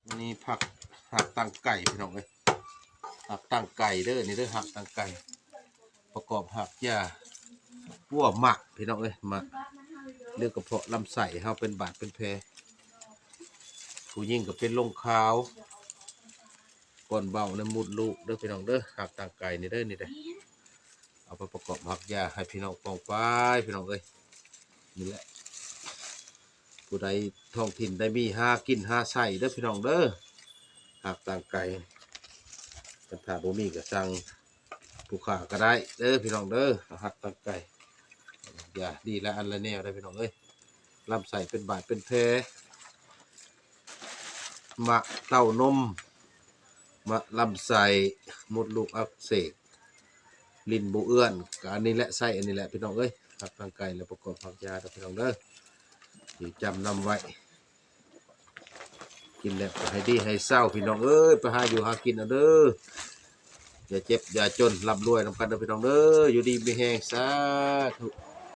ອັນນີ້ຜັກຮາກຕັງໄກ່ພີ່ນ້ອງເອີຍ ຮາກຕັງໄກ່ເດີ ນີ້ເດີ ຮາກຕັງໄກ່ ປະກອບຮາກຢາ ປົວໝາກພີ່ນ້ອງເອີຍ ໝາກ ຫຼືກະເພາະລຳໄສ້ເຮົາເປັນບາດເປັນແຜ ຜູ້ຍິງກະເປັນລົງຂາວ ກ້ອນເບົາ ແລະ ມຸດລູກເດີພີ່ນ້ອງເດີ ຮາກຕັງໄກ່ນີ້ເດີ ນີ້ເດີ ເອົາໄປປະກອບຮາກຢາໃຫ້ພີ່ນ້ອງປ້ອງປາຍພີ່ນ້ອງເອີຍ ນີ້ແຫຼະ ຜູ້ໃດທ້ອງຖິ່ນໃດມີຫາກິນຫາໃຊ້ເດີພີ່ນ້ອງເດີ ຮາກຕັງໄກ່ ຄັນຖ້າບໍ່ມີກະສັ່ງຜູ້ຄ້າກະໄດ້ເດີພີ່ນ້ອງເດີ ຮາກຕັງໄກ່ ຢາດີຫຼາຍອັນຫຼາຍແນວເດີພີ່ນ້ອງເອີຍ ລຳໄສ້ເປັນບາດເປັນແຜ ມະເຕົ້ານົມ ມະລຳໄສ້ ມົດລູກອັກເສບ ລິ້ນບໍ່ເອື້ອນ ກະອັນນີ້ແຫຼະ ໃຊ້ອັນນີ້ແຫຼະພີ່ນ້ອງເອີຍ ຮາກຕັງໄກ່ ແລະ ປະກອບຮາກຢາເດີພີ່ນ້ອງເດີ ຊິຈຳນຳໄວ້ ກິນແລ້ວກະໃຫ້ດີໃຫ້ເຊົາພີ່ນ້ອງເອີຍ ໄປຫາຢູ່ຫາກິນເອົາເດີ ຢ່າເຈັບຢ່າຈົນ ລ່ຳລວຍນຳກັນເດີພີ່ນ້ອງເດີ ຢູ່ດີມີແຮງ ສາທຸ.